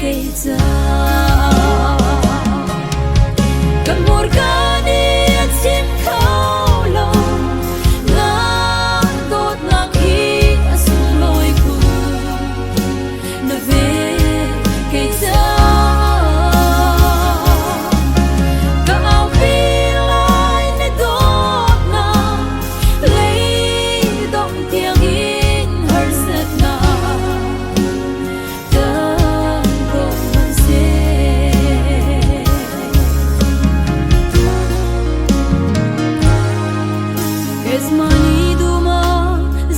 kei ca. Ka hmurka nih a chim kho lo, na dawtnak hi a sunglawi khun. Na vel kei ca. Ka aupi lai na dawtnak, leidong tiangin harsatnak kan tong hmanhseh. Gethsemane dum ah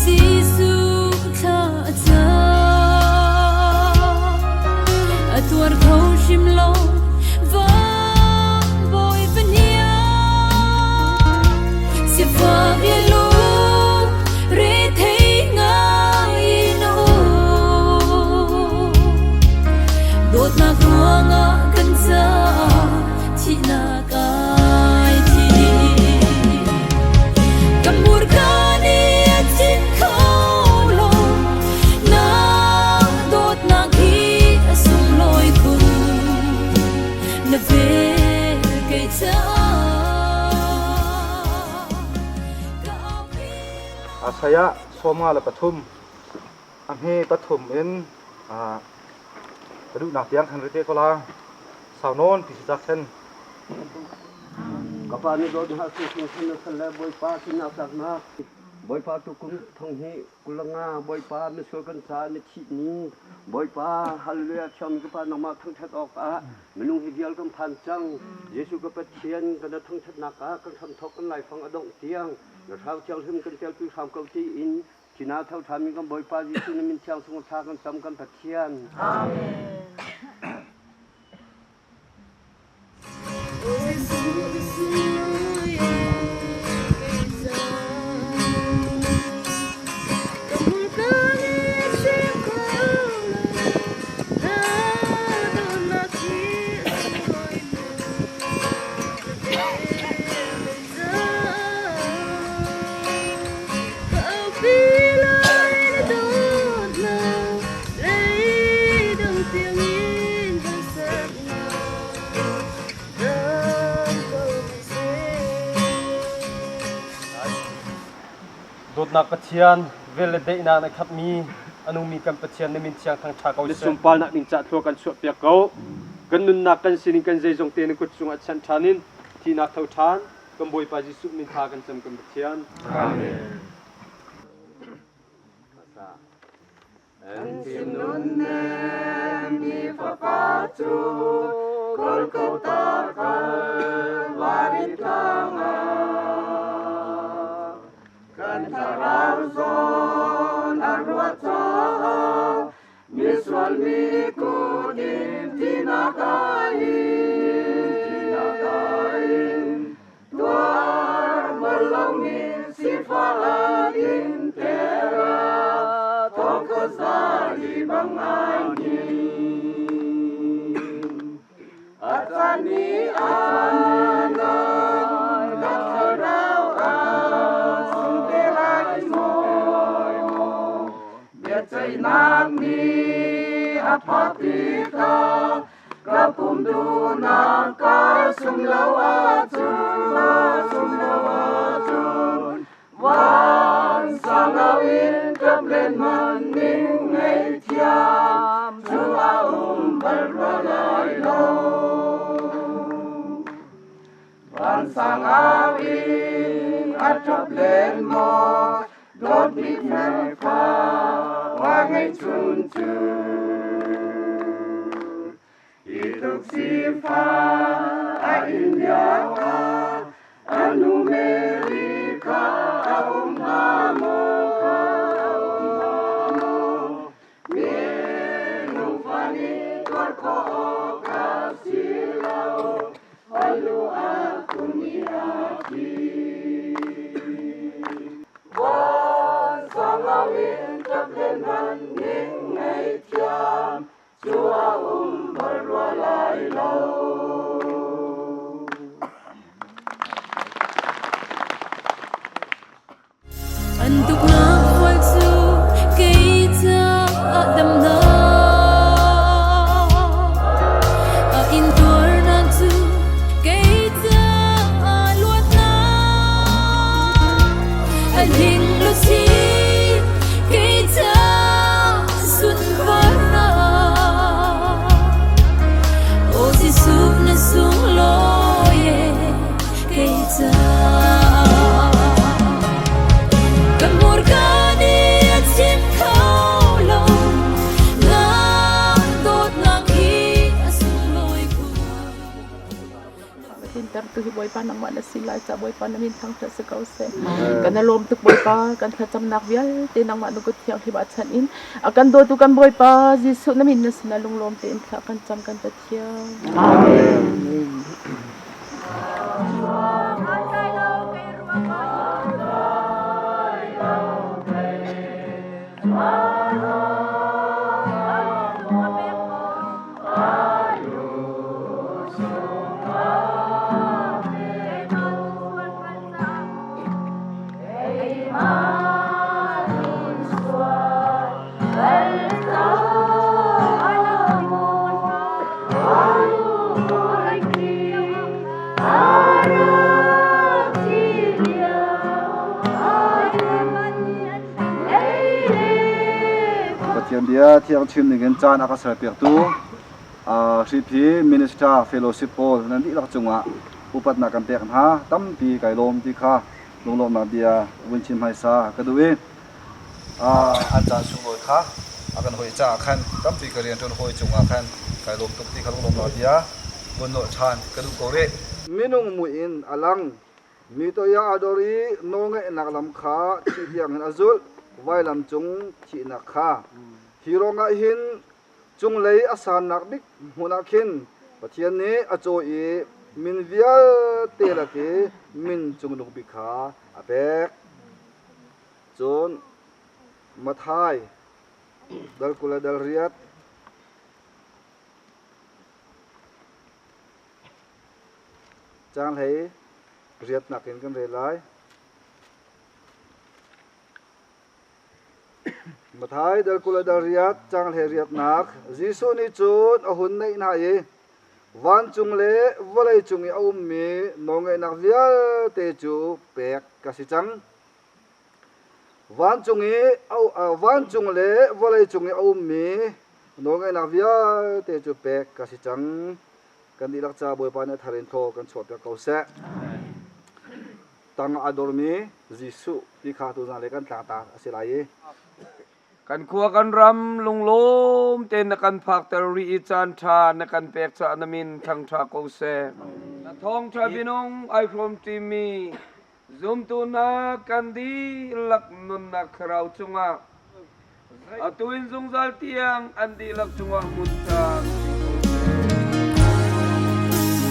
Jesuh thla a cam. A tuar kho hrim lo, van bawi pahniang. Sifak le lung rethei ngai in a um. Dawtnak ruangah kan caah thihnak ai thim. Ka hmurka nih a chim kho lo, na dawtnak hi a sunglawi khun. Na vel kei caah ka aupi. Saya 53 a hme pathum in ka duhnak tiang khan rite ko la sau nawn ti si cak sen. Ka pa nih dawt hna sing san na sal le Bawipa sinah tlaknak Bawipa tukum thong hi kulanga Bawipa misual kan caah na thih ni Bawipa hallelujah thiam ka pa nangmah thangthat awk ah minung hi vial kan phan cang Jesuh ka Pathian kan na thangthatnak ah kan hramthok kan laifang a dongh tiang na thlarau thianghlim kan telpi hram ko tiin Tina tho ṭhami kan Bawipa Jesuh na min thiang chung thla kan cam kan Pathian. Amen. Dawtnak Pathian, vel le daihnak na khatmi a nungmi kan Pathian na min thiang thangṭha ko Na seh. sunparnak ding cah thlua kan chuahpiak ko. Kan nunnak kan sining kan zeizong te na kut cungah chanh ṭhan in thihnak tho ṭhan kan Bawipa Jesuh min thla kan cam kan Pathian. Amen. An chim nunnem mi fapa cu Golgotha Kalvari tlang ah kan thlarau zawn a ruat caah misual mi kut in thihnak a in thihnak a in tuar bal lomi sifah in tera thawng khuaza hi bang ai hnin a caan ni ah ka thlarau ah sung te lai maw biaceihnak nih a phak tikah ka pum duhnak ka sung lo ahcun ka sung lo ahcun vansang in ṭap len man ning ngaihthiam cu a um bal rua lai lo. Vansang au in a ṭap len maw dawtmi fa wa ngeihchun cu. Hi tluk sifah a in lioah a nu Mary kha a um hnga maw kha a um hnga maw? Minung fa nih tuar khawh awk a si lo, a lu a kun i a thi. Vansang au in ṭap len hmanh ning ngaihthiam cu a um bal rua lai lo. An tuknak hmual cu kei caah damnak. tertu hi Bawipa nangmah na si lai ca Bawipa na min thangṭhat si ko seh. Kan i lawm tuk Bawipa, kan thlacamnak vialte nangmah na kut thianghlim ah chanh in a kan dawtu kan Bawipa Jesuh na min na sinah lunglawm tein thla kan cam kan Pathian. Amen. Pathian bia thiang chim dingin caan a ka serpiaktu Hriphi Minister Fellowship pawl nan dihlak cungah upatnak kan pek hna tampi kai lawm ti kha lunglawmhnak bia vun chim hmaisa ka duh i an caan sunglawi kha a kan hoi caah khan tampi ka rianṭuan hawi cungah khan kai lawm tuk ti kha lunglawmhnak bia vun nolh ṭhan ka duh ko rih. Minung mui in a lang Mi toiah aa dor i nawlngaihnak lam kha thih tiangin a zulh, vailam cung thihnak kha. Hi ruangah hin cunglei a sannak bik hmun ah khin Pathian nih a cawi i min vialte lak i min cungnung bik kha a pek. Cun Matthai dal 20 le dal riat Caang 18 in kan rel lai. Matthai dal 20 le dal riat caang 18nak Jesuh nih cun a hun naih hna i vancung le vawlei cung i a ummi nawlngeihnak vialte cu pek ka si cang. Vancung i vancung le vawlei cung i a ummi nawlngeihnak vialte cu pek ka si cang. Kan dihlak ca Bawipa nih a thar in thaw kan chuahpiak ko seh. Tang a dormi Jesuh ti kha tuzan le kan tlangtar a si lai i. Kan khua kan ram lunglawm tein na kan phakter rih i caan ṭha na kan pek caah na min thangṭha ko seh. Na thawngṭha minung ai hrawm ṭimi zumtu hna kan dihlak nunnak thlarau cungah atu in zungzal tiang an dihlak cungah hmun caan si ko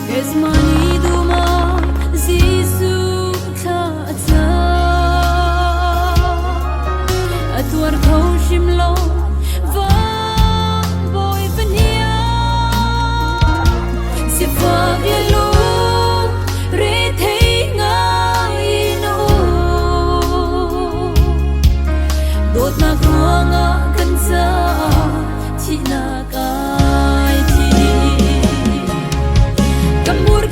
Gethsemane dum ah Jesuh thla a cam. A tuar kho hrim lo, van bawi pahniang. Sifak le lung rethei ngai in a um. Dawtnak ruangah kan caah thihnak ai thim. Ka mur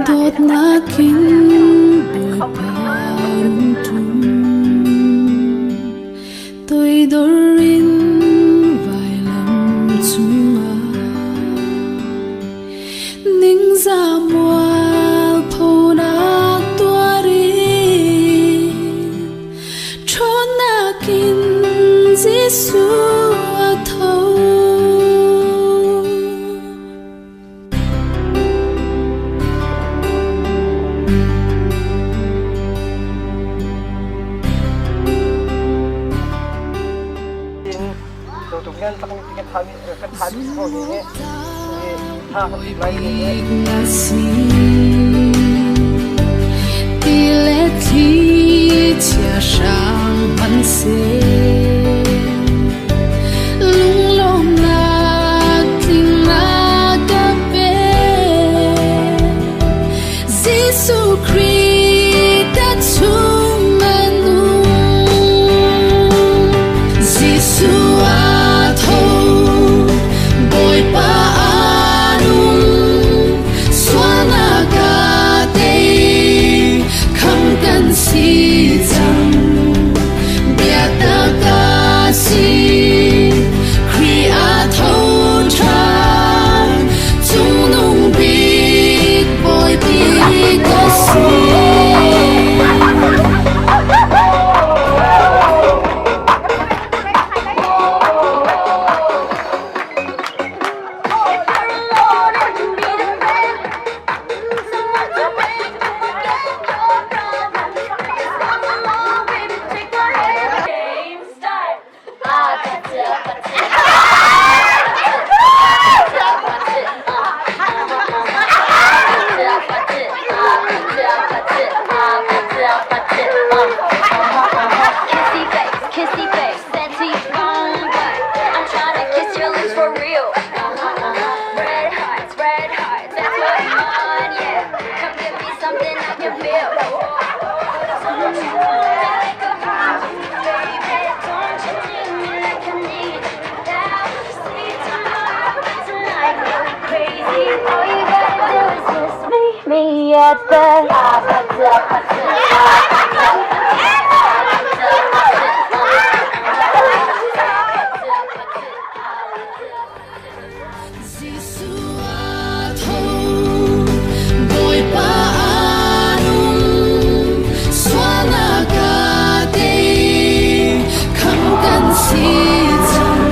Dawtnak in Bawipa rung ṭum, toidor in vailam cungah ningzah mualphonak tuar in ṭhawnnak in Jesuh a tho. Ti le thli chia hrang hmanhseh lunglawmnak tling a ka pe. Jesuh Khrih ka chung a nung. Jesuh a tho, Bawipa a nung, sualnak a tei, khamh kan si cang. Biatak a si, Khrih a tho ṭhan, cungnung bik Bawipi ka si. Jesuh a tho, Bawipa a nung, sualnak a tei, khamh kan si cang.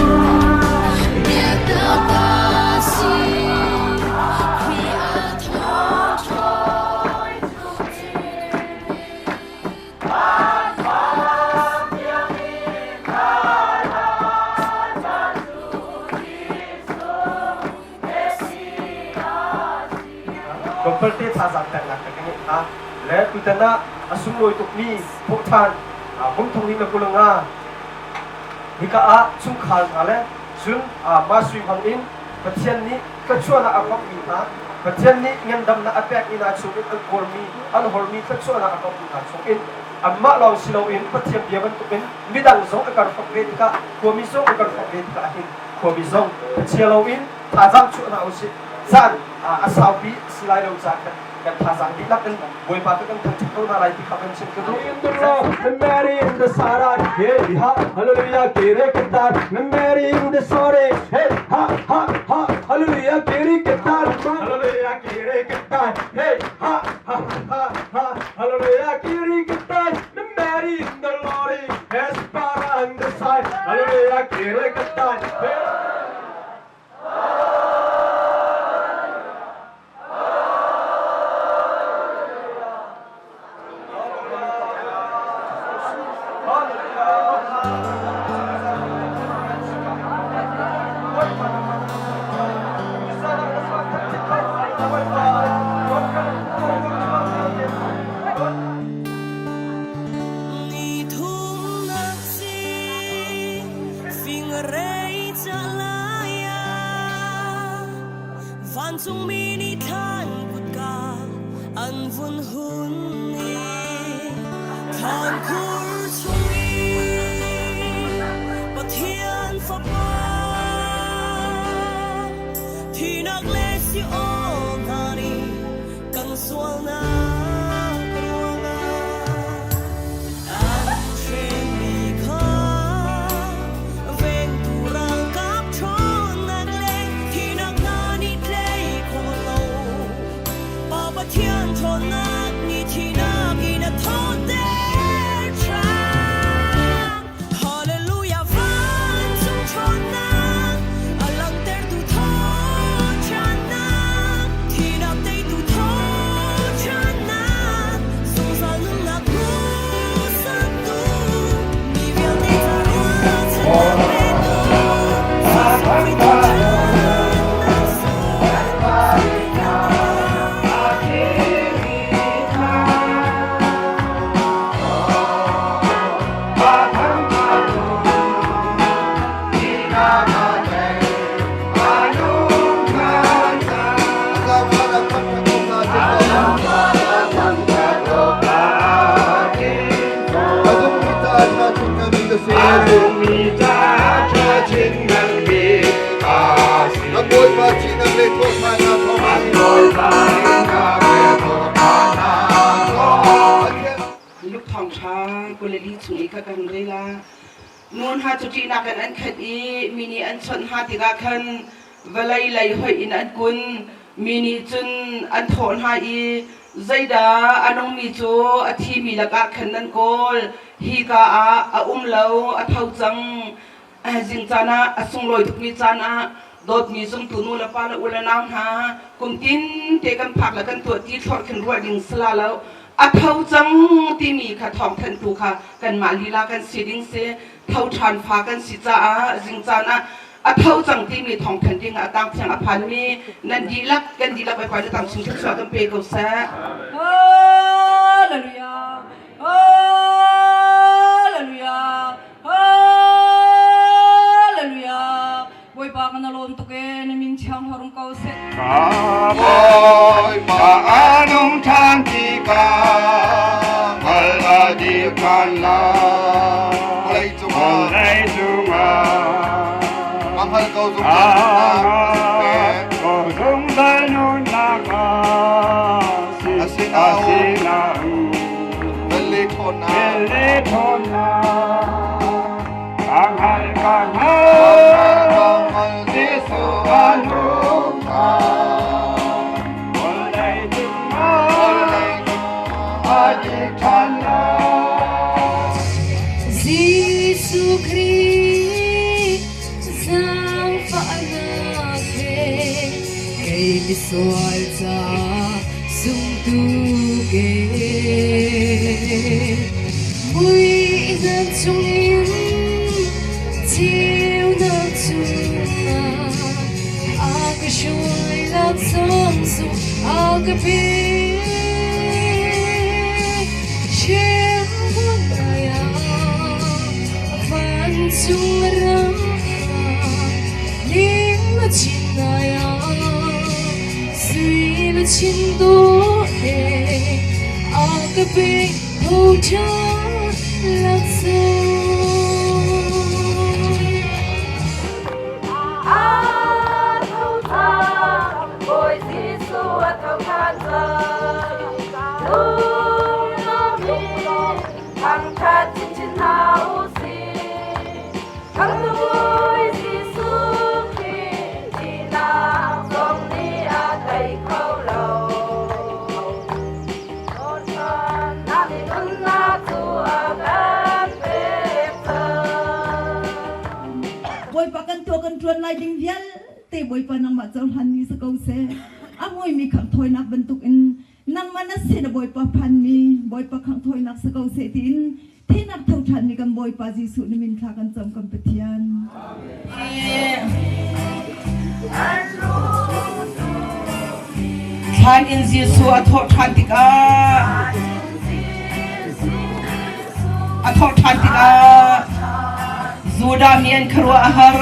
Biatak a si, Khrih a tho ṭhan. Tlawmpalte thazaang peknak ka ngeih hna le tutan ah a sunglawi tukmi thawhṭhan kum thong hnih le 25 hika ah chungkhar hna le cun mah sui hmang in Pathian nih thluachuahnak a hrawmhmi hna Pathian nih ngandamnak a pekmi hna chungin an kawlmi an hormi thluachuahnak a hrawmhmi hna chungin anmah lawng si loin Pathian bia bantukin midang zong a kan hrawmh ve tikah khuami zong a kan hrawmh ve tikah hin khuami zong chia loin thazaang chuah hna usih caan a saupi si lai lo caah kan kan thazaang dihlak in Bawipa ka kan thangṭhat ko hna lai ti kha kan chim ka duh. Mary in the Sara, hey ha, hallelujah, kere kitar. Mary in the Sore, hey ha ha ha, hallelujah, kere kitar. Hallelujah, kere kitar. Hey ha ha ha ha, hallelujah, kere kitar. Mary in the Lord, has para on the side. Hallelujah, kere kitar. Hey. Ni thumnak si fingrei calaya vancungmi nih thlan kutka an vun hun i Thlankhur chungin Pathian Fapa Thinak le si aw hna nih kan sualnak ruangah an hremmi kha vengtu ralkap ṭhawnnak le thinak hna nih tlei khawh lo Pa Pathian ṭhawnnak nih thihnak in a thawhter ṭhan. Hallelujah vancung ṭhawnnak a langhtertu thawhṭhannak thihnak teitu thawhṭhannak zungzal nunnak hmuhsaktu mi vialte ca ruahchannak petu Jesuh Khrih thawhṭhannak sung. Luke thawngṭha 24 chung i kha kan rel ah nu hna cu ṭihnak in an khat i mi nih an chawnh hna tikah khan vawlei lei hoih in an kun. Mi nih cun an thawh hna i, Zeidah a nungmi cu a thimi lakah khan nan kawl? Hika ah a um lo, a tho cang. Zingcaan ah a sunglawi tukmi caan ah dawtmi zumtu nu le pa le u le nau hna kum tin te kan phak le kan tuah ti thlorh khin ruah ding sala lo a tho cang timi kha thawngthanhtu kha kanmah lila kan si ding si tho ṭhan fa kan si caah zingcaan ah a tho cang timi thawngthanh ding ah a tang thiang a phanmi nan dihlak kan dihlak Bawipa nih tam chin thluachuah kan pe ko seh. Hallelujah. Hallelujah. Hallelujah. Bawipa kan lawm tuk e na min thiang horum ko seh. Bawipa anung ṭhan tikah hngal a dir ṭhan lai. Vawlei cungah ka hngal ko zungzal nunnak asinain Velhle ṭhawnnak ka hngal ka hngal Jesuh a nung vawlei cungah a dir ṭhan lai. Jesuh Khrih zaangfahnak he kei misual ca zumtu ke muihnak chungin ceunak chungah a ka hruai laksawng sung a ka pe Vancung ram ning na chin nai ah sui na chin dawh he a ka pe tho ṭha laksawng. A tho ṭhan, Bawi Jesuh a tho ṭhan cang. Lunglawm in thangṭhat chinchin hna u sih. Thangṭhat Jesuh Khrih thihnak zong nih a tei kho lo. Thawhṭhannak i nunnak cu a kan pek cang. Bawipa kan tuah kan ṭuan lai ding vialte Bawipa nangmah cohlan mi si ko seh. A muimi khanghthawinak bantukin nangmah na sin a Bawipa phanmi Bawipa khanghthawinak si ko seh tiin thinak tho ṭhanmi kan Bawipa Jesuh na min thla kan cam kan Pathian. Thlan in Jesuh a thawh ṭhan tikah a thawh ṭhan tikah Judah mi an khuaruah a har.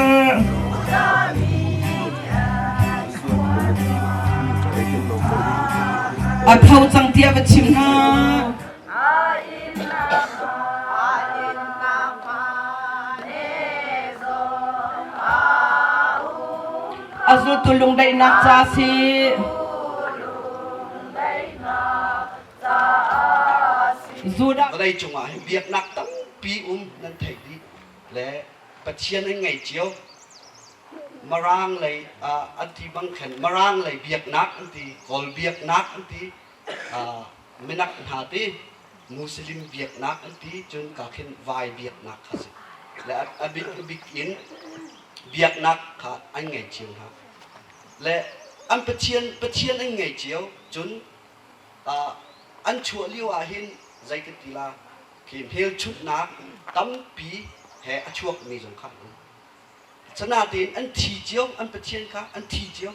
A tho cang tiah va chim hna. A zultu lungdaihnak ca si. Judah Vawlei cungah hin biaknak tampi um nan theih dih le Pathian an ngei cio. Marang lei an ti bang khan Marang lei biaknak an ti, Kawl biaknak an ti, minak hna ti, Muslim biaknak an ti, cun ka khin vai biaknak kha si. Le a bik bik in biaknak kha an ngei cio hna. Le an Pathian Pathian an ngei cio, cun an chuah lio ah hin zei kan ti la khi hmelchunhnak tampi he a chuakmi zong kha an um. Sanatein an thi cio, an Pathian kha an thi cio.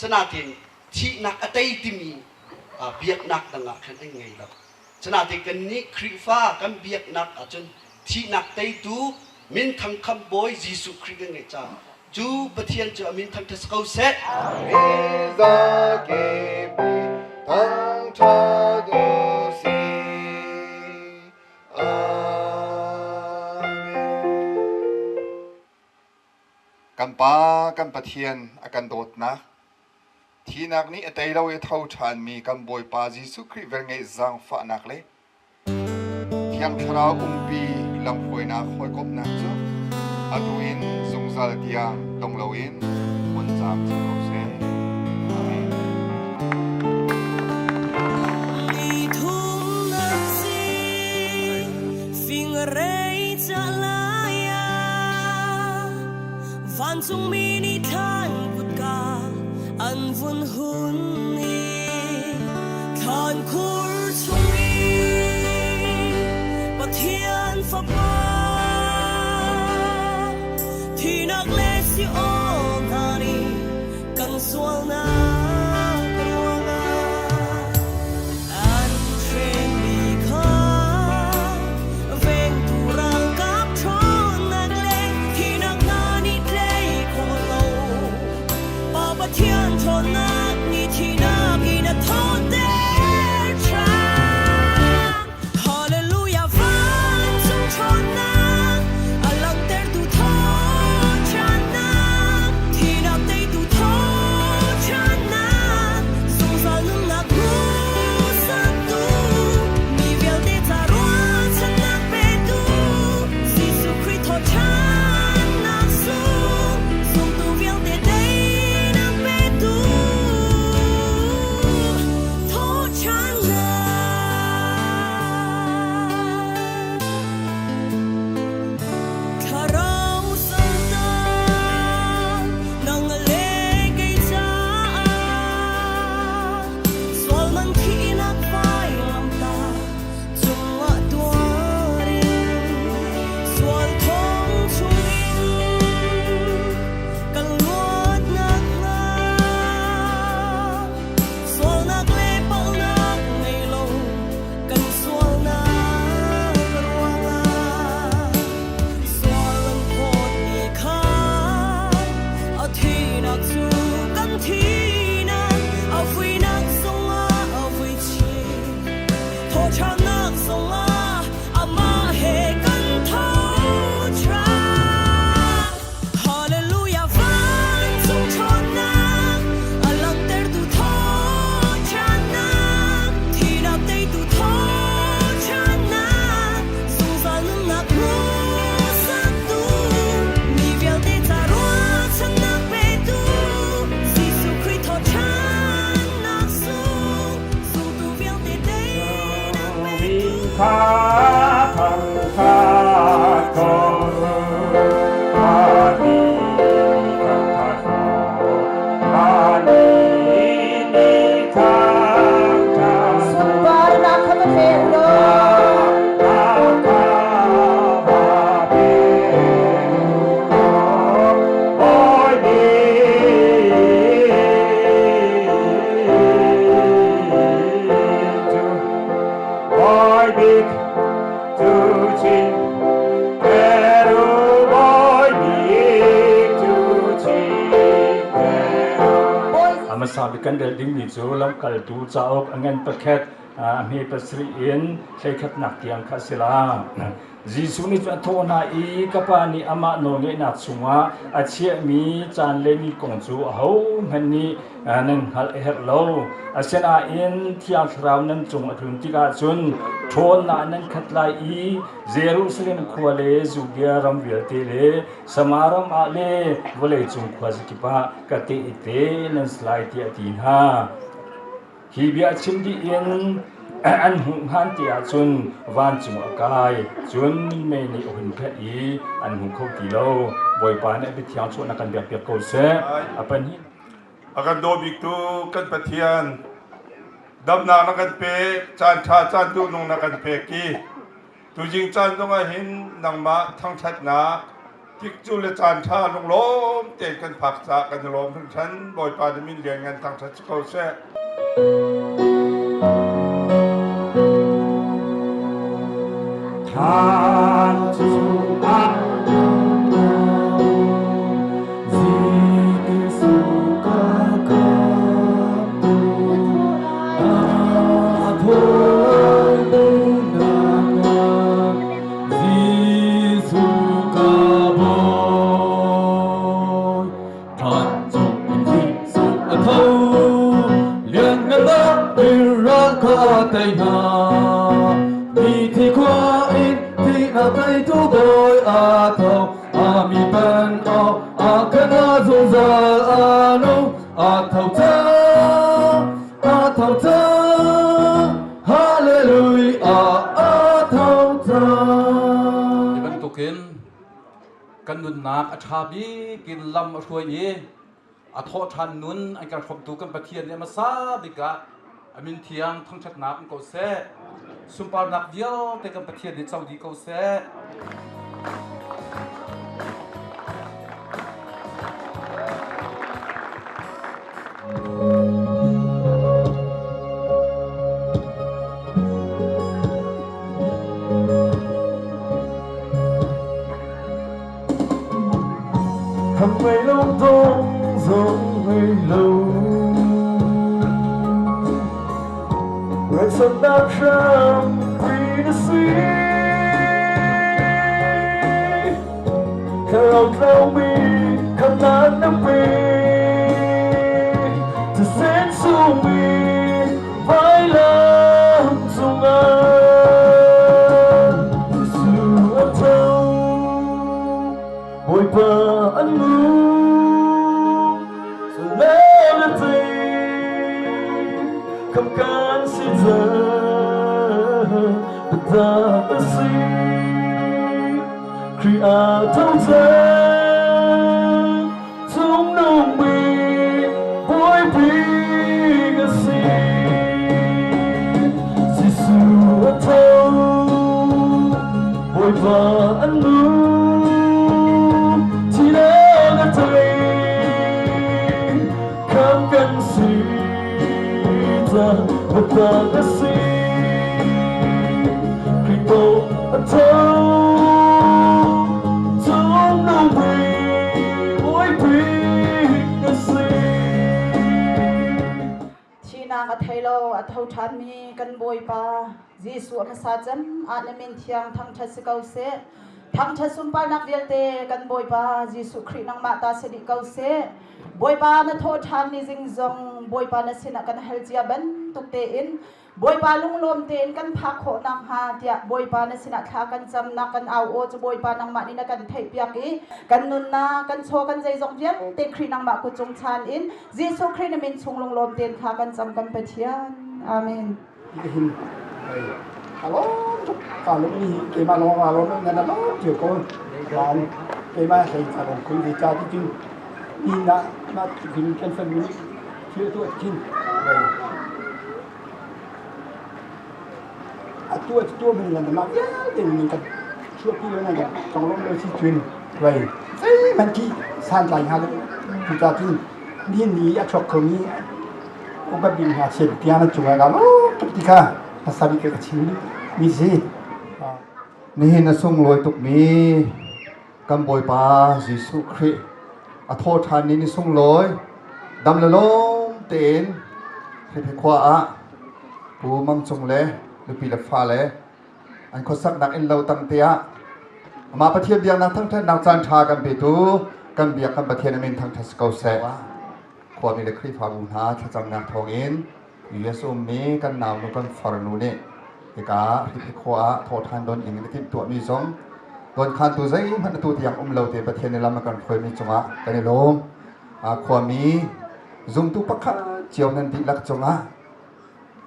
Sanatein thihnak a tei timi biaknak dang ah khan an ngei lo. Sanatein kannih Khrihfa kan biaknak ahcun thihnak teitu minthang khamhbawi Jesuh Khrih kan ngeih caah cu Pathian cu a min thangṭhat si ko seh. Thangṭhat u sih. Kan Pa, kan Pathian a kan dawtnak, thihnak nih a tei lo i tho ṭhanmi kan Bawipa Jesuh Khrih velngeih zaangfahnak le Thiang Thlarau umpi lamhruainak hawikomhnak cu atu in zungzal tiang dong loin hmun caam cang ko seh. Amen. Vancungmi nih thlan kutka an vun hun i thlan khur chung i Pathian Fapa thinak le si aw hna nih kan sualnak ruangah an hremmi kha vengtu ralkap ṭhawnnak le thinak hna nih tlei khawh lo Pa Pathian ṭhawnnak nih thihnak in a thawhter ṭhan. Hallelujah vancung ṭhawnnak a langhtertu thawhṭhannak thihnak teitu thawhṭhannak zungzal nunnak hmuhsaktu mi vialte ca ruahchannak petu Jesuh Khrih thawhṭhannak sung zumtu vialte teinak petu thawhṭhannak. Thlarau saltan nang le kei caah sual man thihnak vailamtah cungah tuarin sual thong chungin kan luat nakhnga sualnak le palhnak ngei lo kan sualnak ruangah sual an phawtmi kha a thihnak cu kan thihnak a vuinak zongah a vui chih thawhṭhannak zongah amah he kan tho ṭhan. Hallelujah vancung ṭhawnnak a langhtertu thawhṭhannak thihnak teitu thawhṭhannak zungzal nunnak hmuhsaktu mi vialte ca ruahchannak petu Jesuh Khrih thawhṭhannak sung zumtu vialte teinak petu. Sunparnak kha va pe u law. A hmasa bik kan rel dingmi cu lamkaltu cauk a ngan pakhat A hme pasarih in hleikhatnak tiang kha a si la. Jesuh nih cun a thawh hna i, Ka Pa nih amah nawlngeihnak chungah a chiahmi caan le ni kong cu ahohmanh nih nan hngalh a herh lo. Asinain Thiang Thlarau nan cung a tlun tikah cun ṭhawnnak nan khat lai i Jerusalem khua le Judea ram vialte le Samaria ram ah le vawleicung khuazakip ah ka tehte nan si lai tiah a ti hna. Hi bia chim dih in an hmuh hngan ti ahcun vancung a kai, cun minmei nih a hun phenh i an hmu kho ti lo. Bawipa nih a biathiang chuahnak kan biakpiak ko seh. A pahnih. A kan daw biktu kan Pathian, damnak na kan pek, caan ṭha caan duhnung na kan pek i tuzing caan zongah hin nangmah thangṭhatnak tikcu le caan ṭha lunglawm tein kan phak caah kan i lawm hringhran. Bawipa na min lianngan thangṭhat si ko seh. Thlan chungah Jesuh ka khamhtu, a thawi nak Jesuh ka bawi. Thlan cung in Jesuh a tho, lianngannak ral kha tei hna. Mithi khua in thihnak teitu bawi a tho, a mi pan aw a kana zungzal a nung, a tho cang, a tho cang, hallelujah, a tho cang. Hi bantukin kan nunnak a ṭha bik in lam a hruai i a thawh ṭhan nun an kan hrawmtu kan Pathian nih a hmasa bik ah a min thiang thangṭhatnak um ko seh. Sunparnak vialte kan Pathian nih co dih ko seh. Thang ngei lo thong zong ngei lo Ngaihsannak hrampi na si Thlarau tlaumi khamnak na pe Thisen sungmi vailam cungah Jesuh a tho Bawipa an nung le tei kham kan si cang biatak a si Khrih a tho cang Cungnung bik Bawipi ka si. Jesuh a tho, Bawipa an nung, thihnak a tei, khamh kan si cang, biatak a si. Khrih a tho, cungnung bik Bawipi ka si. Thihnak a thei lo, a tho ṭhanmi kan Bawipa Jesuh a hmasa cem ah na min thiang thangṭhat si ko seh. Thangṭhat sunparnak vialte kan Bawipa Jesuh Khrih nangmah ta si dih ko seh. Bawipa na thawh ṭhan ni zing zong Bawipa na sinah kan hal cia bantuk tein Bawipa lunglawm tein kan phak khawh nakhnga tiah Bawipa na sinah thla kan camnak kan au aw cu Bawipa nangmah nih na kan theihpiak i kan nunnak kan chaw kan zeizong vialte Khrih nangmah kut cung chan in Jesuh Khrih na min chung lunglawm tein thla kan cam kan Pathian. Amen. Hin alom tuk ka lung ni keimah lawng alom nan alom cio ko kan keimah hlei ka lung kun ve ca ti cun ni na na tin kan fan mi thil tu thin atu atu min lan ma vialte min kan chuahpi lo nan tong lo si cun vai zei man ki san tlai hnga lo cu ta cun ni ni a chuak kho mi upat bing hna chen tiang na cungah ka lo tuk ti kha hmasa bik ka chim mi si. Nihin a sunglawi tukmi kan Bawipa Jesuh Khrih a thaw ṭhan ni ni sunglawi dam le lawm tein Hriphi khua ah Pu Mang Cung le nupi le fale an khuasaknak inn lo tang te ah amah Pathian biaknak thangṭhatnak caan ṭha kan petu kan biak kan Pathian a min thangṭhat si ko seh. Khuami le Khrihfabu hna thlacamnak thawngin US ummi kan naunu kan farnu nih hika Hriphi khua ah thawhṭhan don ding in a timhtuahmi zong dawnkhantu zeihmanh atu tiang um lo te Pathian nih lam a kan hruaimi cungah kan i lawm. Khuami zumtu pakhat cio nan dihlak cungah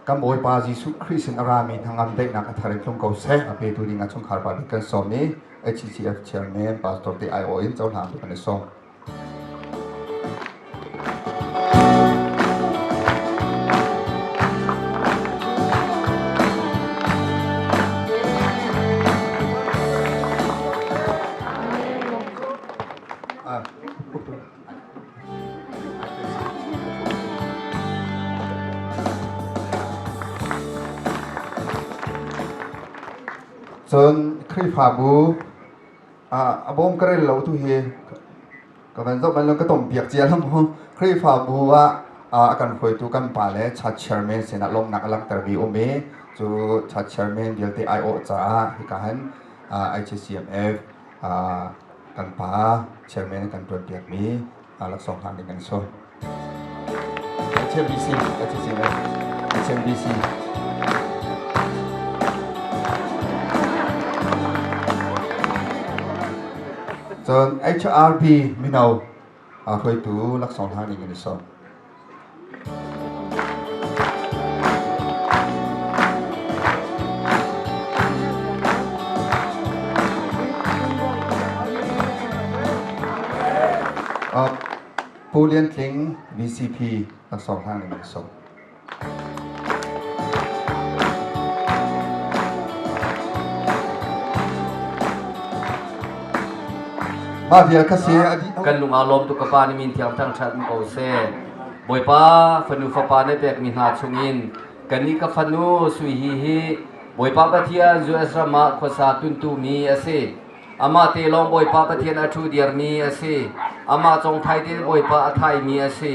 kan Bawipa Jesuh Khrih sin a rami hnangam daihnak a thar in tlung ko seh. A petu ding ah chungkhar pa bik kan sawm i HCCF chairman Pastor te aiawh in cohlang tu kan i sawm. Cun Khrihfabu a bawm ka rel lo tu hi ka van zoh bal lo ka tom piak cia lo mu. Khrihfabu ah a kan hruaitu kan pa le church chairman sinah lawmhnak a langhtermi um i cu church chairman vialte aiawh caah hika hin ICCMF kan pa chairman kan tuan piakmi laksawng hlan ding kan sawm. HMBC, HCMF, HMBC. Cun HRB mino hruaitu laksawng hlan ding kan i sawm. Pu Lian Tling, VCP, laksawng hlang ning an sung. Mah vial kha si a dih. Kan lung aa lawm tuk ka pa nih min thiang thangṭhat in ko seh. Bawipa fanu fapa na pekmi hna chungin kannih ka fanu Sui Hi hi Bawipa Pathian US ram ah khuasa tuntu mi a si. Amah te lawng Bawipa Pathian a ṭhu dirmi a si. Amah congthai te Bawipa a thaimi a si.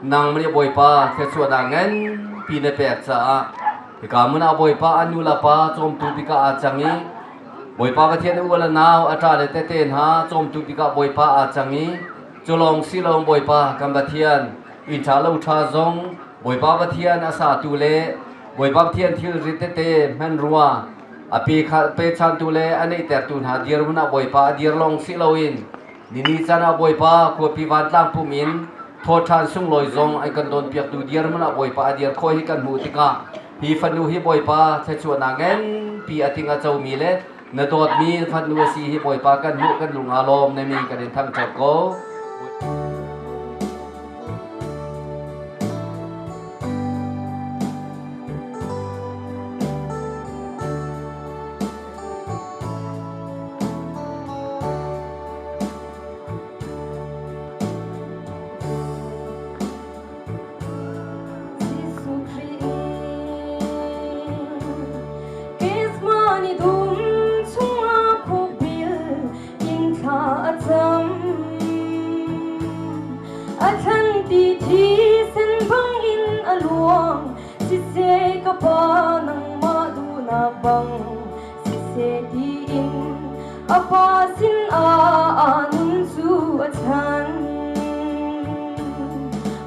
Nang nih Bawipa thluachuahnak nganpi na pek caah hika hmun ah Bawipa a nu le pa cawmtu bik ah aa cang i Bawipa Pathian a u le nau a ṭa le tete hna cawmtu bik ah Bawipa aa cang i cu lawng si lo Bawipa kan Pathian inn ṭha lo ṭha zong Bawipa Pathian a satu le Bawipa Pathian thilri tete hmanrua a pe pechantu le a neihtertu hna dirhmun ah Bawipa a dir lawng si loin nini caan ah Bawipa khuapi vantlang pum in thawṭhan sunglawi zong an kan dawnpiaktu dirhmun ah Bawipa a dir khawh hi kan hmuh tikah hi fanu hi Bawipa thluachuahnak nganpi a ting a comi le na dawtmi fanu a si hi Bawipa kan hmuh kan lung aa lawm na min kan in thangṭhat ko.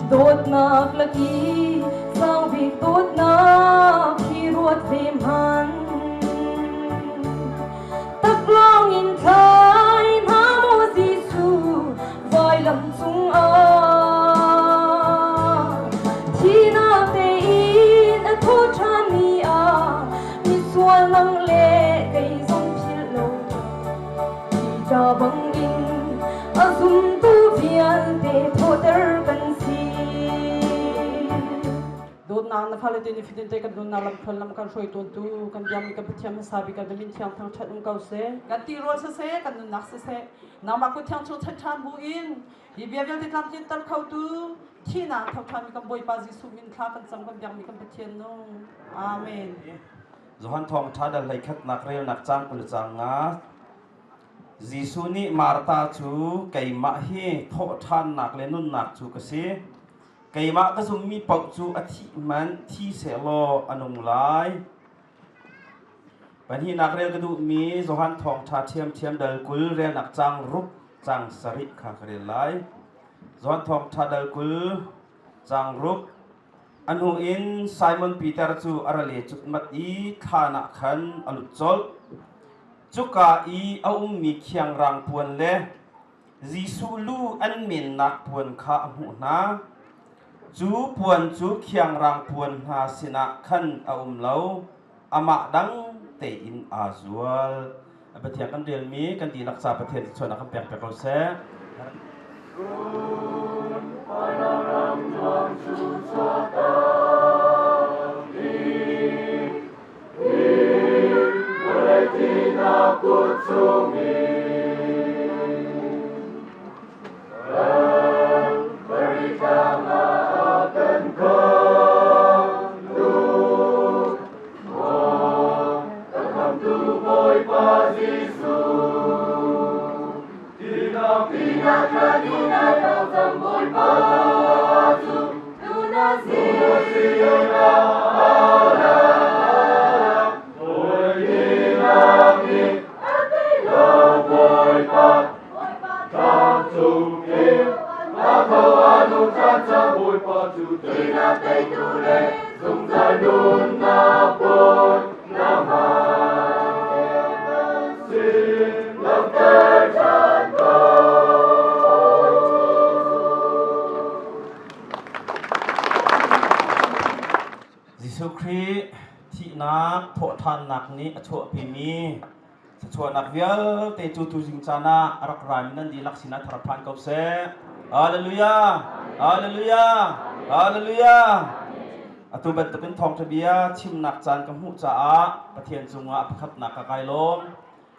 Dawtnak laki sangbik dawtnak hi ruat ve hmanh. Taklawng in thlai hna maw Jesuh vailam cungah. Thihnak tein a tho ṭhanmi ah misual nang le kei zong philh lo. Hi bangin a zumtu vialte thawhter kan si. Dawtnak na fale te nifatin te kan nunnak lamthluan lam kan hruai tawntu kan biakmi kan Pathian hmasa bik kan min thiang thangṭhat um ko seh. Kan tirawl siseh, kan nunnak siseh, nangmah kut thiang chung chan ṭhan bu in hi bia vialte tlamtlinter khotu thihnak tho ṭhanmi kan Bawipa Jesuh min thla kan cam kan biakmi kan Pathian nung. Amen. Johan thawngṭha dal hleikhatnak relnak caang 20 caang nga Jesuh nih Martha cu keimah hi thawhṭhannak le nunnak cu ka si. Keimah ka zummi paoh cu a thih hmanh thi sehlaw a nung lai. Pahnihnak rel ka duhmi Johan Thawngṭha ṭhiamṭhiam dal 20 relnak caang ruk caang sarih kha ka rel lai. Johan Thawngṭha dal 20 caang ruk. A hnu in Simon Peter cu a ra le cutmat i thlan ah khan a lut colh. Cuka i a ummi khiangrang puan le Jesuh lu an mennak puan kha a hmuh hna. Cu puan cu khiangrang puan hna sinah khan a um lo, amah dang tein aa zual. Pathian kan relmi kan dihlak ca Pathian chuahnak kan pek piak ko seh. Jesuh Khrih thihnak thawhṭhannak nih a chuahpimi thluachuahnak vialte cu tuzing caan ah a rak rami nan dihlak sinah thar phan ko seh. Hallelujah! Hallelujah! Hallelujah! Atu bantukin thawngṭha bia chimnak caan ka hmuh caah Pathian cungah a pakhatnak ka kai lawm.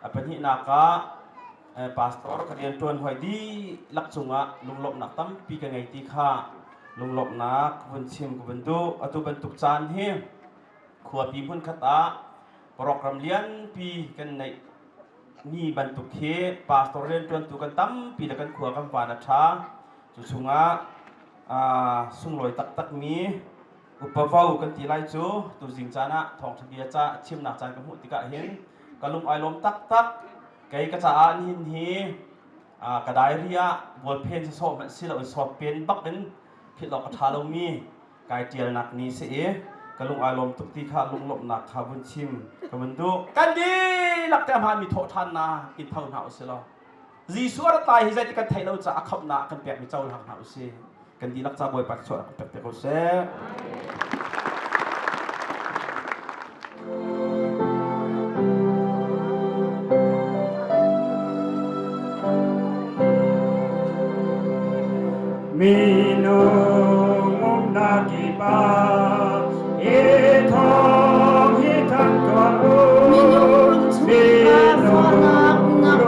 A pahnihnak ah pastor ka rianṭuan hoi dihlak cungah lunglawmhnak tampi ka ngei ti kha lunglawmhnak vun chim ka vun duh. Atu bantuk caan hi khuapi hmunkhat ah program lianpi kan neih mi bantuk hi pastor rianṭuantu kan tampi le kan khua kan van a ṭha. Cu chungah sunglawi taktakmi upa vo kan ti lai cu tuzing caan ah thawngṭha bia ca chimnak caan ka hmuh tikah hin ka lung ai lawm taktak. Kei ka caah nihin hi ka diary ah ballpen sawsawh hmanh si loin sawtpen bak in philh awk a ṭha lomi kai ṭialnak ni si i ka lung ai lawm tuk ti kha lunglawmhnak kha vun chim ka vun duh. Kan dihlak te a hmaanmi thawhṭhannak in tho hna usih law Jesuh a rat lai hi zeiti kan theih lo caah a khamhnak kan pekmi cohlang hna usih. Kan dihlak ca Bawipa thluachuah kan pek te ko seh. Minung umnak kip ah hi thawng hi thang tuah u. Minung chung fahnak umnak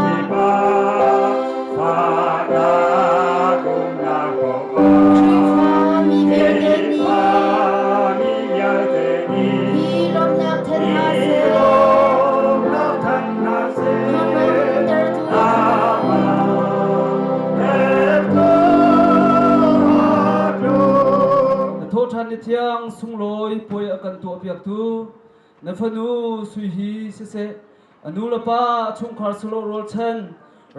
kip ah fahnak umnak poah Khrihfa mi vialte nih Khrihfa mi vialte nih hi lawmhnak thanh hna hi seh. lawmhnak thanh hna seh. Nangmah Na thawhṭhan ni thiang sunglawi puai a kan tuahpiaktu na fanu sui hi siseh, a nu le pa a chungkhar silo rualchan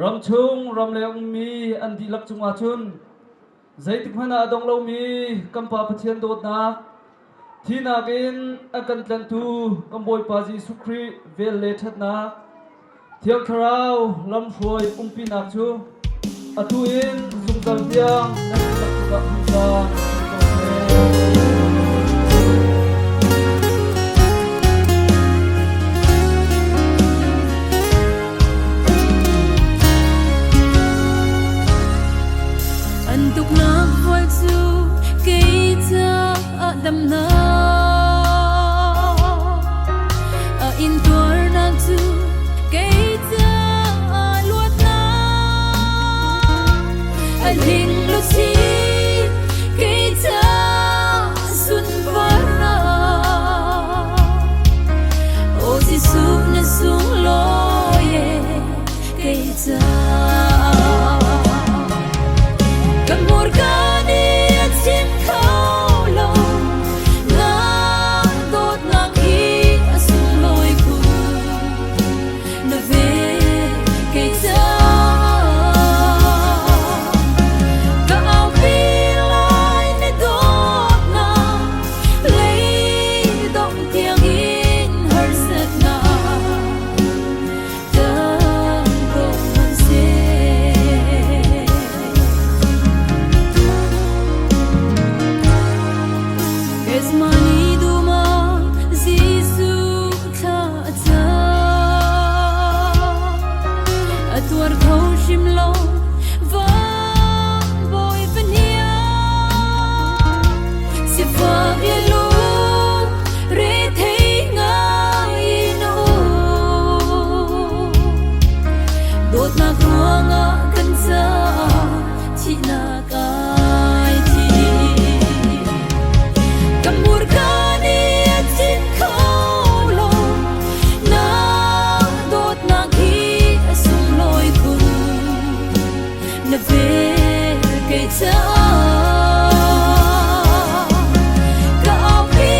ramchung ramleng ummi an dihlak cungah cun zeitik hmanh ah a dong lomi kan Pa Pathian dawtnak thinak in a kan tlanhtu kan Bawipa Jesuh Khrih vel le ṭhatnak Thiang Thlarau lamhruai umpinak cu atu in zungzal tiang nan dihlak cungah hmunhma um ko seh. An tuknak vual cu kei caah damnak a intuarnak cu kei caah luatnak a hling luchin kei Dawtnak ruangah kan caah thihnak ai thim. Ka hmurka nih a chim kho lo, na dawtnak hi a sunglawi khun. Na vel kei caah ka aupi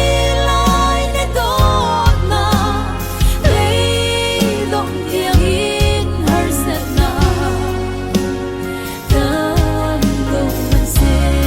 lai na dawtnak leidong tiangin harsatnak tam ko hmanhseh.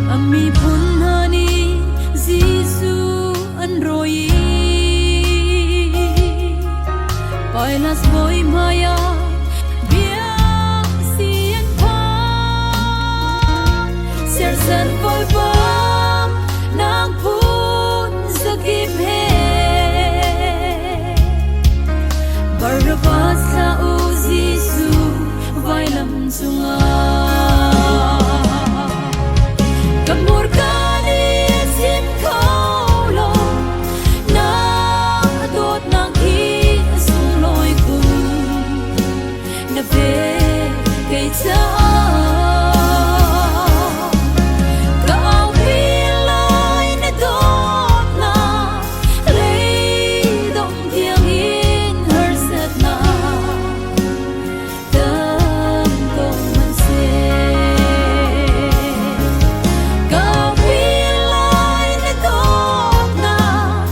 A miphun hna nih Jesuh an rawi i Pilas bawi hmaiah bia si an phan. Sersan Bawipa nang phun zakim he Barabbas thlah u Jesuh vailam cungah. Ka hmurka nih a chim kho lo, na dawtnak hi a sunglawi khun. Na ve kei caah ka aupi lai na dawtnak leidong tiangin harsatnak tam ko hmanhseh. Ka aupi lai na dawtnak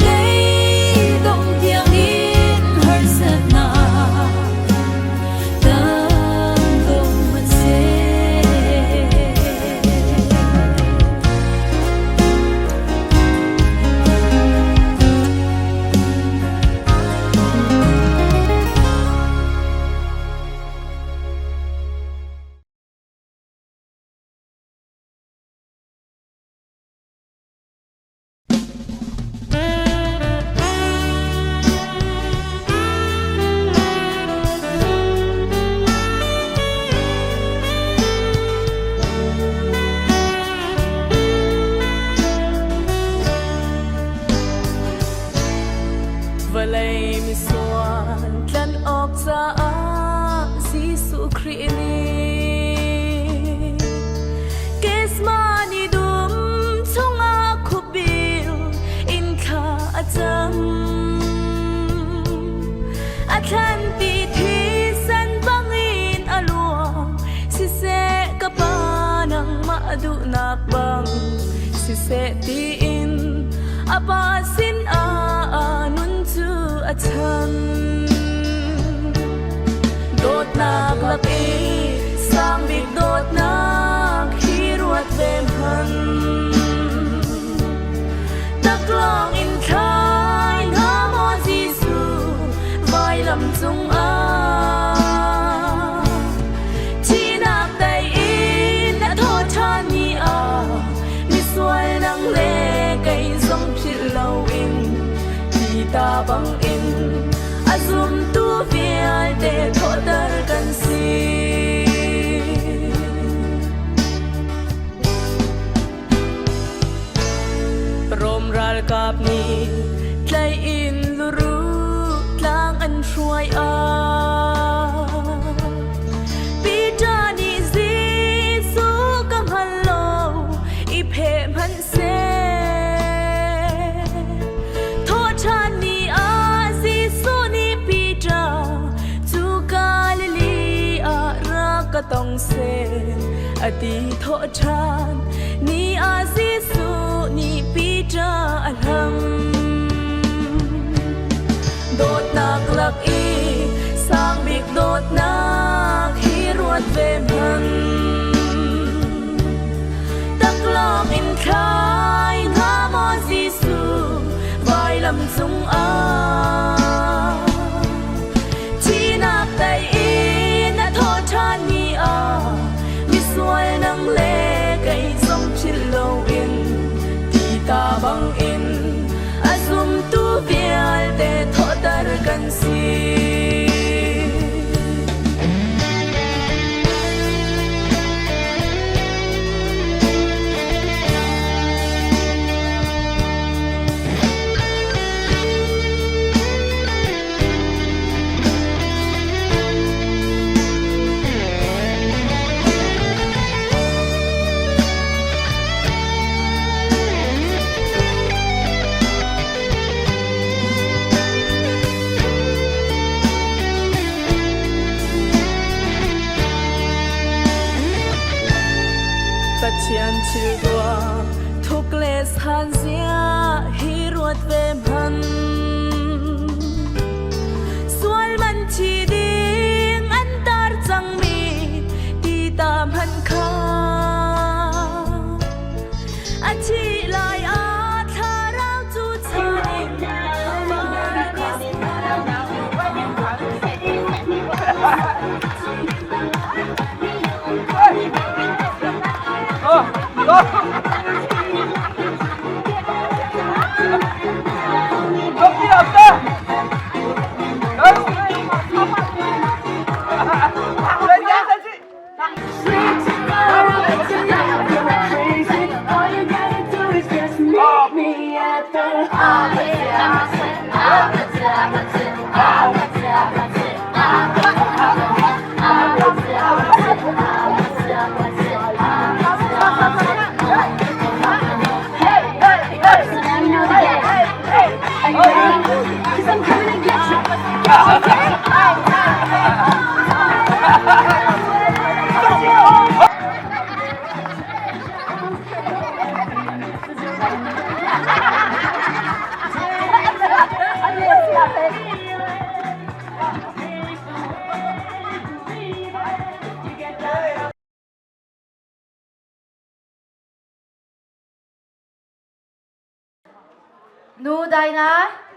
leidong tiangin harsatnak tam ko hmanhseh. Vawlei misual tlanh awk caah Jesuh Khrih nih Gethsemane dum chungah khuabil in thla a cam. A thlanti thisen bangin a luang, siseh ka Pa nangmah duhnak bang siseh tiin a Pa sin ah nun cu a chan. Dawtnak lak i sang bik dawtnak hi ruat ve hmanh. Taklawng in thlai hna maw Jesuh vailam cungah. Thihnak dai in a tho ṭhan ni ah misual nang le kei zong philh loin ti ta bangin a zumtu vialte thawhter kan si. Rom ralkap nih tlaih in luru tlang an hruai ah Peter nih Jesuh ka hngal lo i pheh hmanh seh. Thawhṭhan ni ah Jesuh nih Peter cu Galilee ah rak ka tong seh a ti thawhṭhan ni ah Jesuh nih Peter a hlam. Dawtnak lak i sang bik dawtnak hi ruat ve hmanh. Taklawng in thlai hna maw Jesuh vailam cungah. Thihnak tei in a tho ṭhan ni ah misual nang le kei zong philh loin ti ta bangin a zumtu vialte thawhter kan si. ṭhan zia hi ruat ve hmanh. Sual man thi ding an tar cangmi ti ta hmanh kha a thih lai ah thlarau cu chan in Nu Daina,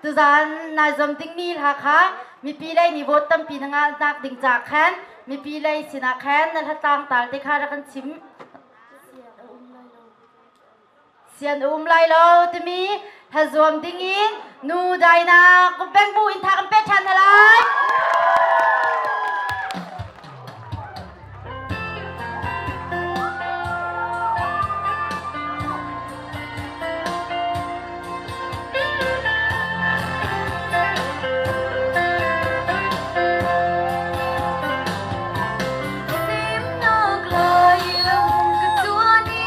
tuzaan nai zuam dingmi hla kha mipi lei nih vote tampi na ngah nak ding ca khan mipi lei sinah khan na hlatlang tal te kha rak kan chim. Sian a um lai lo timi hlazuam dingin nu Daina kumpeng bu in tha kan pe ṭhan hna lai. Fimnak lai lam ka tuan i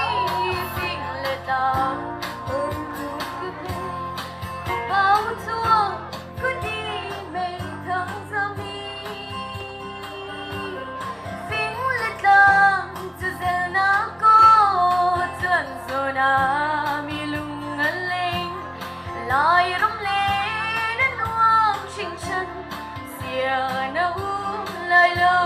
fing le tlang ka pe pau chuak khuadi meithang zami fing le tlang cu zelnak ko chuan zawn ah mi lung a leng lai ram le na nuam hringhran Siang na um lai lo.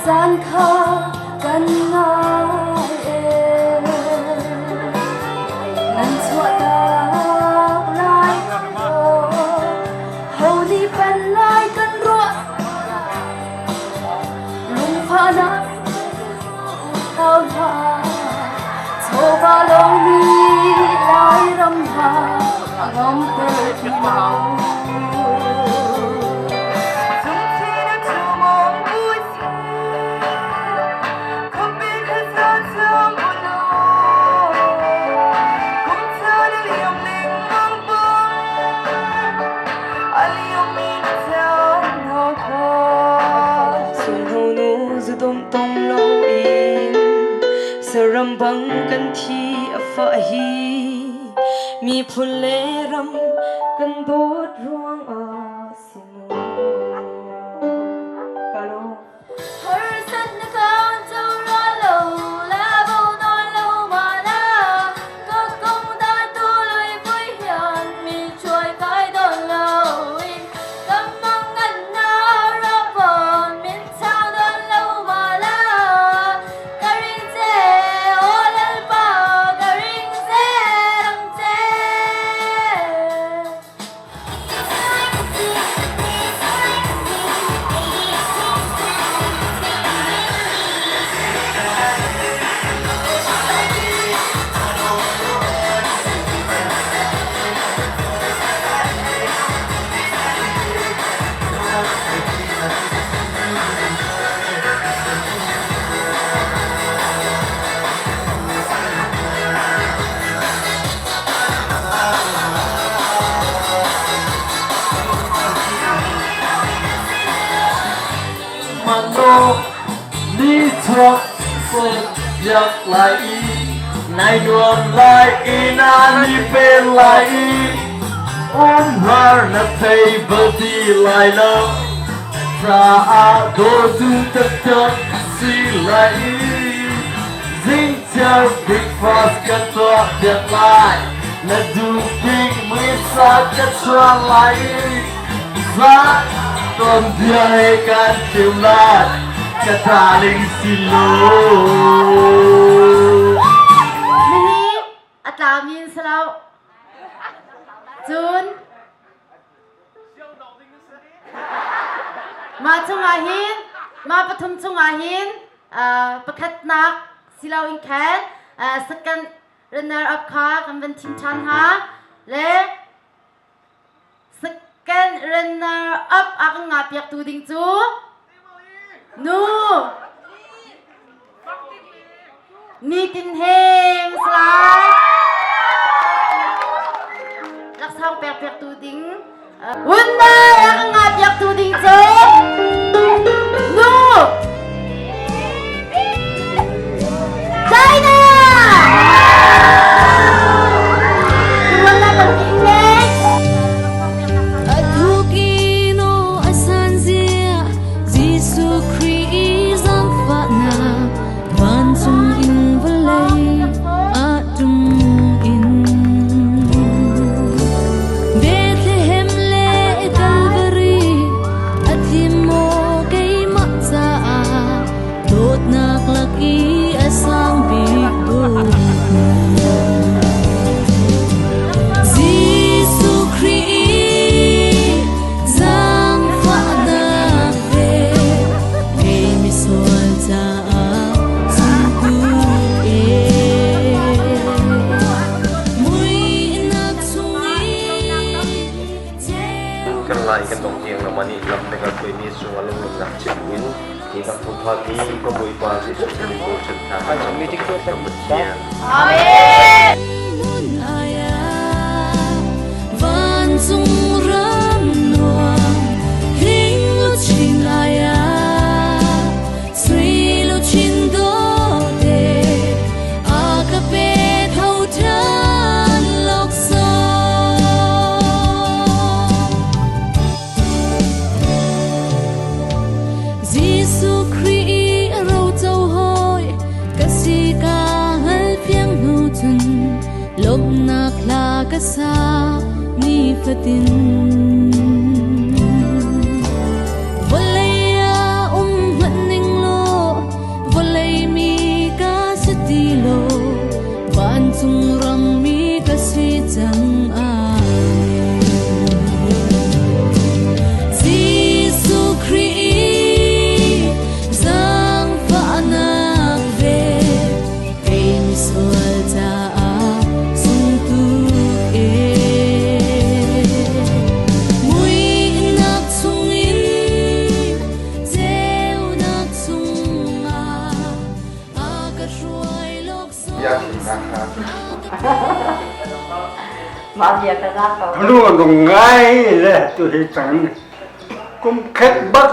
Caan kha kan ngai ee. Nan chuahtak lai maw? Ho nih pen lai kan ruah? Lungfahnak hau hlah. Chawva lawng nih Lairam hna a ngamter ti lo. Saram bang kan thi a fah hi miphun le ram kan dawt ruangah si mu. Ka lawm. Harsatnak kan co ra lo, la bo nawn lo ma la. Ka kong dan tu lui vui hian mi chuai kai don lo in. Ka mang ngan na ra bon min chang don lo ma la. Ka ring che o lalpa ka ring zel ang che. Mano ni chuak biak lai i nai nuam lai i na ni pe lai i umhar na thei bal ti lai lo caah dawtu taktak si lai i zingchiar breakfast ka tuah piak lai na duh bik misa ka chuan lai i za ton bia he kan chim lai ka darling si lo. Mihi a tlami in si lo. Cun mah chungah hin mah pathum chungah hin pakhatnak si loin khan second runner up kha kan van thim ṭhan hna le second runner up a kan ngah piaktu ding cu nu Nitin Heng Salai laksawng pek piaktu ding Winner a kan ngah piaktu ding cu nu China! Jesuh Khrih zaangfahnak vancung in vawlei ah ṭum in Bethlehem le Calvary a thim maw keimah caah dawtnak lak i a sang bik dawtnak Jesuh Khrih zaangfahnak he kei misual caah zumtu e muihnak chungin Kan lai kan dong tiang nama nih lam na kan hruaimi cungah lunglawmhnak chim in hi kan thawngtha mi ka Bawipa Jesuh Khrih bochan hna kan Pathian. Amen. Vancung ram nuam hing luchin aya sui luchin dawte a ka pe tho than laksawng. Jesuh Khrih a roco hawi ka si ka hngal fiang hnu cun lawmhnak hla ka sa nifatin. Vawlei ah um hmanh ning law Vancung rammi ka si cang. Amen. Jesuh Khrih zaangfahnak ve kei misual caah sungtuk e. Muihnak chungin ceunak chungah a ka hruai Lu ngai le tu hi cang kum khat bak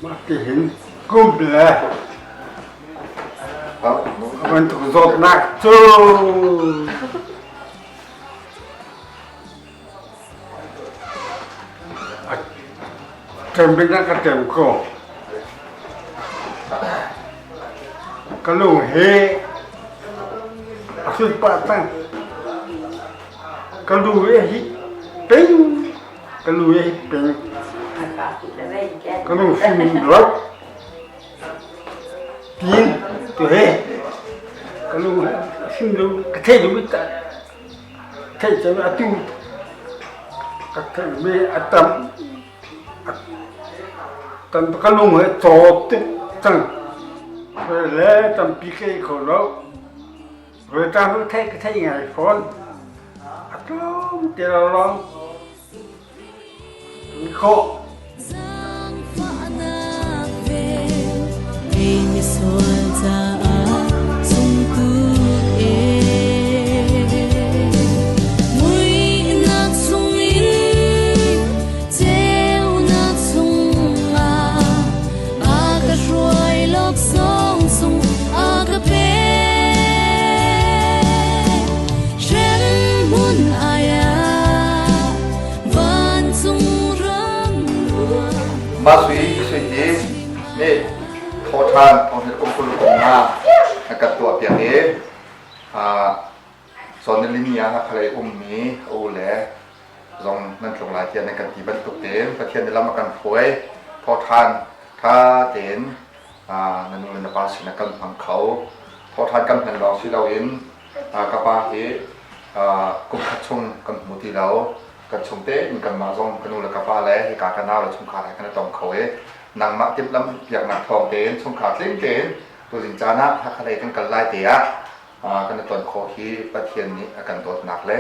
mah ti hin kum le bantuk zawtnak cu Ṭem in a ka ṭem ko. Ka lung hi a sut pah cang. Ka lu hi a hit peng. Ka lu hi a hit peng. Ka lung fim rot. Tin tu he. Ka lung a fim lo. Ka thei lo ta. Theih cang atu ka theihmi a tam tam ka lung he cawp tuk cang. Le tampi ka ei kho lo. Voitam ka theih ka theih ngai fawn. A tlawm te lawng khawh. Zaangfahnak vel kei misual caah sungtuk e. Muihnak chungin ceunak chungah a ka hruai laksawng sung a ka pek. Hremhmun ai ah vancung ram Mah sui sui hi nih thawṭhan thawngṭha kum 20 kum nga a kan tuahpiak i Sonalini ah khalei ummi a u le zong nan tlung lai tiah nan kan ti bantuk tein Pathian nih lam a kan hruai thawṭhan ṭha tein na nu le na pa sinah kan hmang kho thawṭhan kan hman lawng si loin Ka pa hi kum khat chung kan hmu ti lo. Kan chung tein kanmah zong ka nu le ka pa le hika ka nau le chungkhar he kan i tong kho i nangmah timhlamh piaknak thawng tein chungkhar tling tein tuzing caan ah Hakha lei kan kal lai te ah kan i ton khawh hi Pathian nih a kan dawtnak le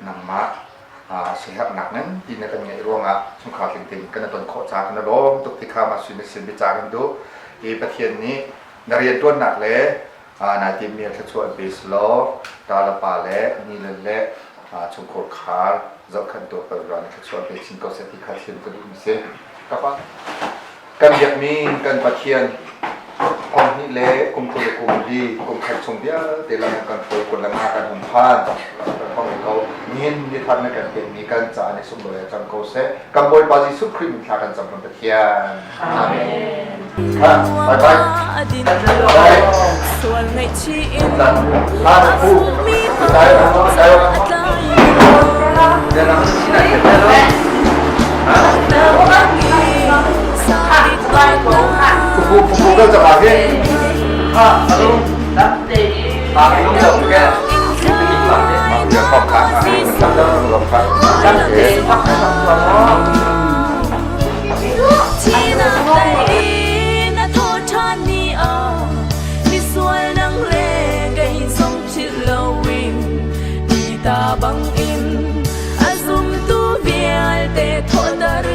nangmah siaherhnak nganpi na kan ngeih ruangah chungkhar tling tein kan i ton khawh caah kan i lawm tuk ti kha mah sui na sin bica kan duh i Pathian nih na rianṭuannak le Nai timmi a thluachuah an pe selaw ṭa le pa le ni le le chungkhur khar zohkhenhtu ka ruah nih thluachuah an pe chin ko seh ti kha thil ka duhmi si. Ka pa kan biakmi kan Pathian thong hnih le kum 20 le kum li kum khat chung vialte lam kan hruai kun le nga kan hung phan kan thong ko nihin ni thar na kan pekmi kan caah nih sunglawi a cang ko seh kan Bawipa Jesuh Khrih min thla kan cam kan Pathian Amen. Bye bye. Sual ngaihchih in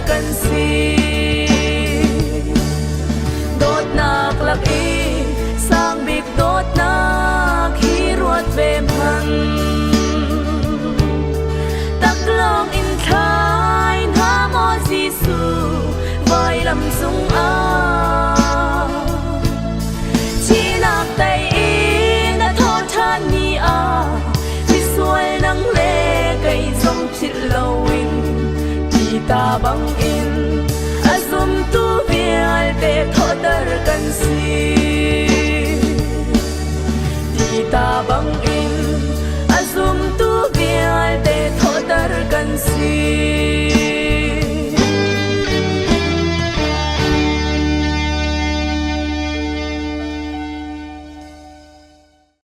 Kan si dawtnak lak i sang bik dawtnak hi ruat ve hmang taklawng in thlai hna maw Jesuh vailam cungah Thihnak tei in a tho ṭhan ni ah misual nang le kei zong philh loin ti ta bangin a zumtu vialte thawhter kan si. Ti ta bangin.